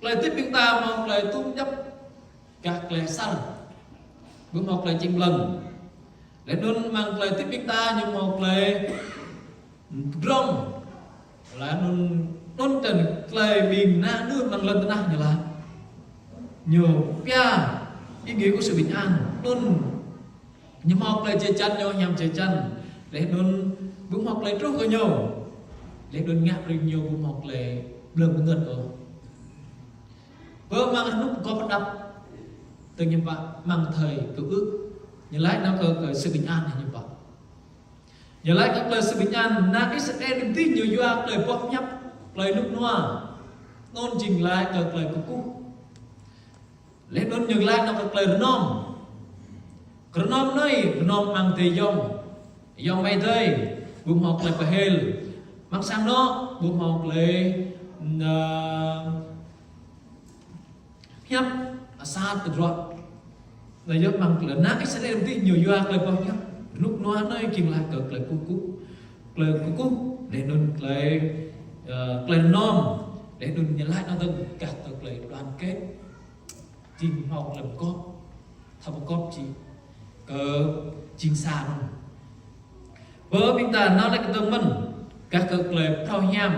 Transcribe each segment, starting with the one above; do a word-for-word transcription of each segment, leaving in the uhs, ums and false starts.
Tơlơi hơdip ƀing ta hmâo tơlơi tŭ djŏp gah tơlơi asar. Ƀu hmâo tơlơi čing ƀlŏng. Laih anŭn amăng tơlơi hơdip ƀing ta ñu hmâo tơlơi pơdrŏng. Laih anŭn, anŭn tơl tơlơi ƀing ană mơnuih amăng lŏn tơnah ñu laĭ. Ñu pia ing kơ ƀing ƀing anŭn. Anŭn ñu hmâo tơlơi jơjăn ñu hiam jơjăn. Laih anŭn ƀu hmâo tơlơi truh kơ ñu. Laih anŭn ngă brơi ñu ƀu hmâo tơlơi ƀlŏng bơngơ̆t ôh. Bơ amăng rơnŭk gŏp pơdăp. Tơl ñu pă amăng thời cựu ước. Ñu laĭ nao kơ, kơ Sư Bình An ñu pă. Ñu laĭ kơ tơlơi Sư Bình An, ană Israel rĭm dih ñu yua tơlơi boh pơhiăp, tơlơi rơnŭk rơnua. Anŭn jing laĭ kơ tơlơi kơkuh. Laih anŭn ñu laĭ nao kơ tơlơi rơnom. Rơnom anai, rơnom amăng adai ayŏng. Ayŏng amai adai, ƀu hmâo tơlơi pơhil. Amăng sang anŏ, ƀu hmâo tơlơi, ơ, pơhiăp asar tơdruă. Laih yơh amăng tơlơi ană Israel rĭm dih ñu yua tơlơi boh pơhiăp. Rơnŭk rơnua anai jing laĭ kơ tơlơi kơkuh. Tơlơi kơkuh, laih anŭn tơlơi, ơ, tơlơi rơnom, laih anŭn ñu laĭ nao tơl gah tơlơi đoàn kết. Jing hmâo tơlơi pơgop, thâo pơgop či kơ jing sa anŭn. Bơ ƀing ta nao laĭ kơtơ̆ng mơ̆n, gah kơ tơlơi phrâo hiam.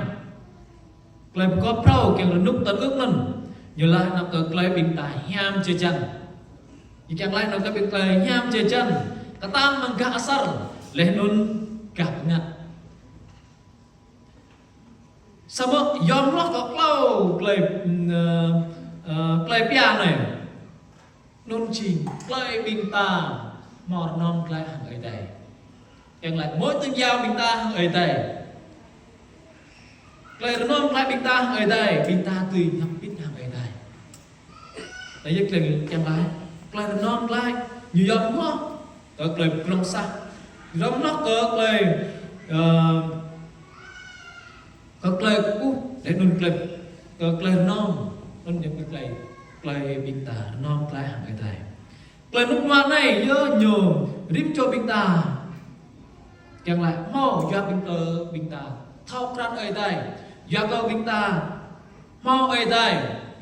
Tơlơi pơgop phrâo kiăng rơnŭk tơl ước anŭn. Ñu laĭ nao kơ tơlơi ƀing ta hiam jơjăn. Ñu kiăng laĭ nao kơ ƀing tơlơi hiam jơjăn. Kơtang amăng gah asar, laih anŭn gah bơngăt. Samơ̆ yom hloh kơ klâo tơlơi, ơ, ơ, tơlơi pia anai. Anŭn jing tơlơi ƀing ta hmâo rơnom glaĭ hăng Ơi Adai. Kiăng laĭ mối tương giao ƀing ta hăng Ơi Adai. Tơlơi rơnom glaĭ ƀing ta hăng Ơi Adai, ƀing ta dưi ñăm pĭt hăng Ơi Adai. Tơlơi yơh kiăng, kiăng laĭ, tơlơi rơnom glaĭ, ñu yom hloh kơ tơlơi pơdrŏng sah. Yom hloh kơ tơlơi, ơ, kơ tơlơi kơkuh, laih anŭn tơlơi, kơ tơlơi rơnom, anŭn ñu kơ tơlơi, tơlơi ƀing ta rơnom glaĭ hăng Ơi Adai. Tơlơi rơnŭk rơnua anai yơh ñu rĭm čô ƀing ta. Kiăng laĭ hmâo yua ƀing kơ ƀing ta thâo krăn Ơi Adai. Yua kơ ƀing ta hmâo Ơi Adai.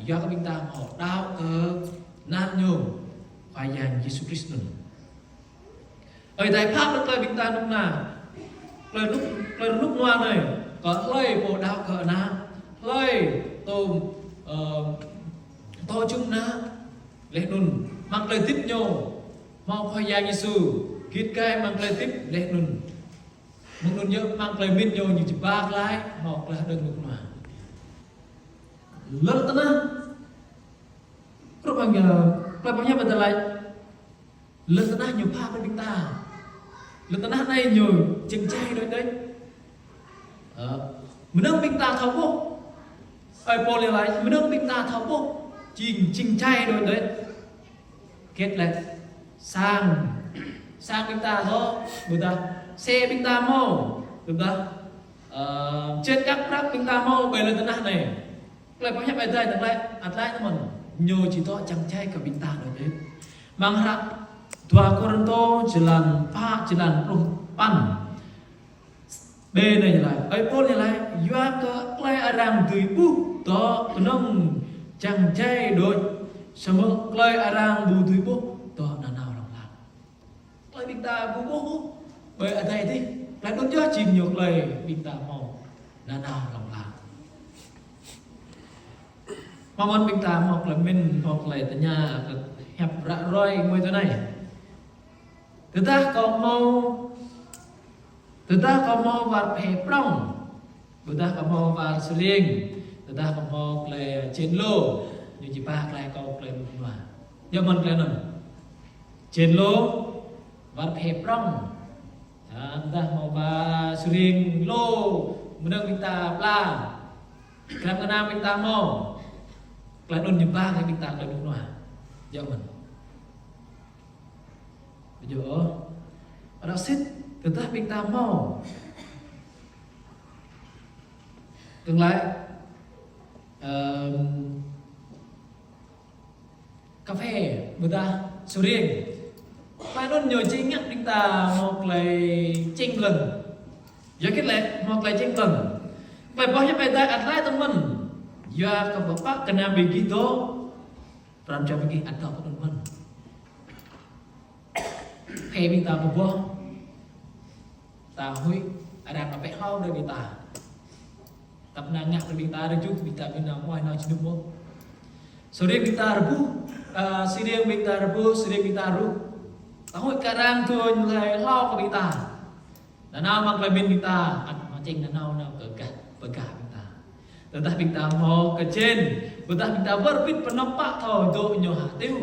Yua kơ ƀing ta hmâo đaŏ kơ Ană Ñu, Khua Yang Yêsu Krist anŭn. Ơi Adai pap kơ tơlơi ƀing ta rơnŭk rơnua. Tơlơi rơnŭk, tơlơi rơnŭk rơnua anai. Kơ hlơi pô đaŏ kơ Ană. Hlơi tôm, ơ, tŏ jum Ană. Laih anŭn, amăng tơlơi hơdip ñu, hmâo Khua Yang Yêsu, git gai amăng tơlơi hơdip, laih anŭn. Mơ̆ng anŭn yơh, amăng tơlơi mĭn ñu, ñu či ba glaĭ, hmâo tơlơi hơđơ̆ng rơnŭk rơnua. Lŏn tơnah, hrup hăng, ơ, tơlơi pơhiăp ƀơi tơlơi. Lŏn tơnah ñu pha kơ ƀing ta. Lŏn tơnah anai ñu jing jai đôč đôč. Ơ, mơnơ̆ng ƀing ta thâo ƀuh. Ơi Pôl ñu laĭ, mơnơ̆ng ƀing ta thâo ƀuh. Jing, jing jai đôč đôč. Hơget lĕ sang, sang ƀing ta thâo, ƀôdah xe ƀing ta hmâo, ƀôdah, ơ, čet čăk prăk ƀing ta hmâo, ƀơi lŏn tơnah anai. Tơlơi pơhiăp Ơi Adai tơlơi, ăt laĭ tơmơ̆n, ñu či dŏ čang jai kơ ƀing ta đôč đôč. Amăng hră dua Kôrintô, jơlan pă, jơlan pluh păn. Ƀơi anai ñu laĭ, ơi Pôl ñu laĭ, yua kơ tơlơi arăng dưi ƀuh dŏ kơnơ̆ng čang jai đôč, samơ̆ tơlơi arăng ƀu dưi ƀuh dŏ nanao hlŏng lar. Tơlơi ƀing ta ƀu ƀuh ôh ƀơi adai adih, tơlơi anŭn yơh jing ñu tơlơi ƀing ta hmâo nanao hlŏng lar. Hmâo mơ̆n ƀing ta hmâo tơlơi mĭn, hmâo tơlơi tơña, tơlơi hiăp ră ruai mơ̆ng tui anai. Tơdah kâo hmâo, tơdah kâo hmâo war phe prŏng, tơdah kâo hmâo war sơring, tơdah kâo hmâo tơlơi jên lô, ñu či ba glaĭ kâo tơlơi rơnŭk rơnua. Yua mơ̆n tơlơi anŭn. Jên lô, war phe prŏng. Ơ, tơdah hmâo war sơring lô, mơnơ̆ng ƀing ta pla. Gram kơnam ƀing ta hmâo. Tơlơi anŭn ñu ba glaĭ ƀing ta tơlơi rơnŭk rơnua. Yua mơ̆n. Ƀu djơ̆ ôh. Ră sĭt, tơdah ƀing ta hmâo. Kơnglai, ơ, kơphê, ƀôdah sơring. Tơlơi anŭn ñu či ngă ƀing ta hmâo tơlơi čing ƀlŏng. Yua hơget lĕ hmâo tơlơi čing ƀlŏng. Tơlơi pơhiăp Ơi Adai ăt laĭ tơmơ̆n. Yua kơ pơpă kơ anăm ƀing gih dŏ, pran jua ƀing gih ăt dŏ pơ anŭn mơ̆n. Khĕ ƀing ta pơboh, ta huĭ, arăng apĕ hlâo brơi ƀing ta. Tăp năng ngă brơi ƀing ta rơjuh, ƀing ta ƀing nao mơ̆ nao jơnum mơ̆. Sơrơ̆ng ƀing ta rơbuh, ơ, sơrơ̆ng ƀing ta rơbuh, sơrơ̆ng ƀing ta rŭ. Ta huĭ kơ arăng tuh hlơi hlâo kơ ƀing ta. Nanao amăng tơlơi pơmĭn ƀing ta, ăt mă čeng nanao nao kơ gah, pơ gah ƀing ta. Tơdah ƀing ta hmâo kơjĕn, ƀôdah ƀing ta wơr bĭt pơnŏp pă thâo dŏ ñu hơtiŭ.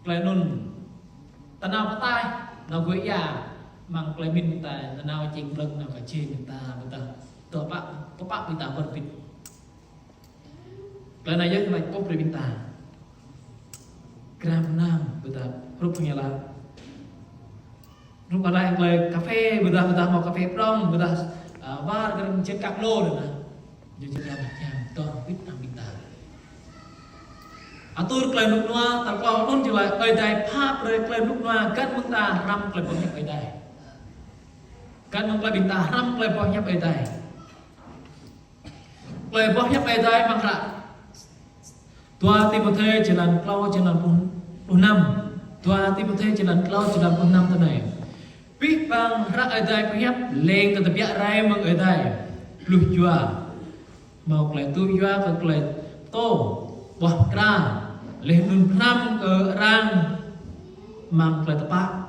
Tơlơi anŭn, ta nao pơtaih, nao gui ia, amăng tơlơi pơmĭn ƀing ta, nanao čeng plơ̆ng nao kơjĕn ƀing ta, ƀôdah dŏ pă, pơpă ƀing ta wơr bĭt. Tơlơi anai yơh tơlơi pơpŭ brơi ƀing ta. Gram năng ƀôdah hrup hăng ia laĭ. Hrup hăng ia laĭ tơlơi kơphê ƀôdah, ƀôdah hmâo kơphê prŏng, ƀôdah, ơ, war kơ rơ̆ng čet kăk lô anŭn anai. Ñu čet ñam, ñam, dŏ wĭt amăng ƀing ta. Atur tơlơi rơnŭk rơnua, tal klâo anŭn či laĭ Ơi Adai pha brơi tơlơi rơnŭk rơnua găn mơ̆ng ta hrăm tơlơi boh hiăp Ơi Adai. Găn mơ̆ng tơlơi ƀing ta hrăm tơlơi boh hiăp Ơi Adai. Tơlơi boh hiăp Ơi Adai amăng hră Dua Timôthê črăn klâo črăn pluh, pluh năm. Dua Timôthê črăn klâo črăn pluh năm tui anai. Abih bang hră Ơi Adai pơhiăp leng kơ tơbiă rai mơ̆ng Ơi Adai. Pluh jua. Hmâo tơlơi tŭ yua kơ tơlơi pơtô, boh pơkra, laih anŭn pơhrăm kơ arăng amăng tơlơi tơpă,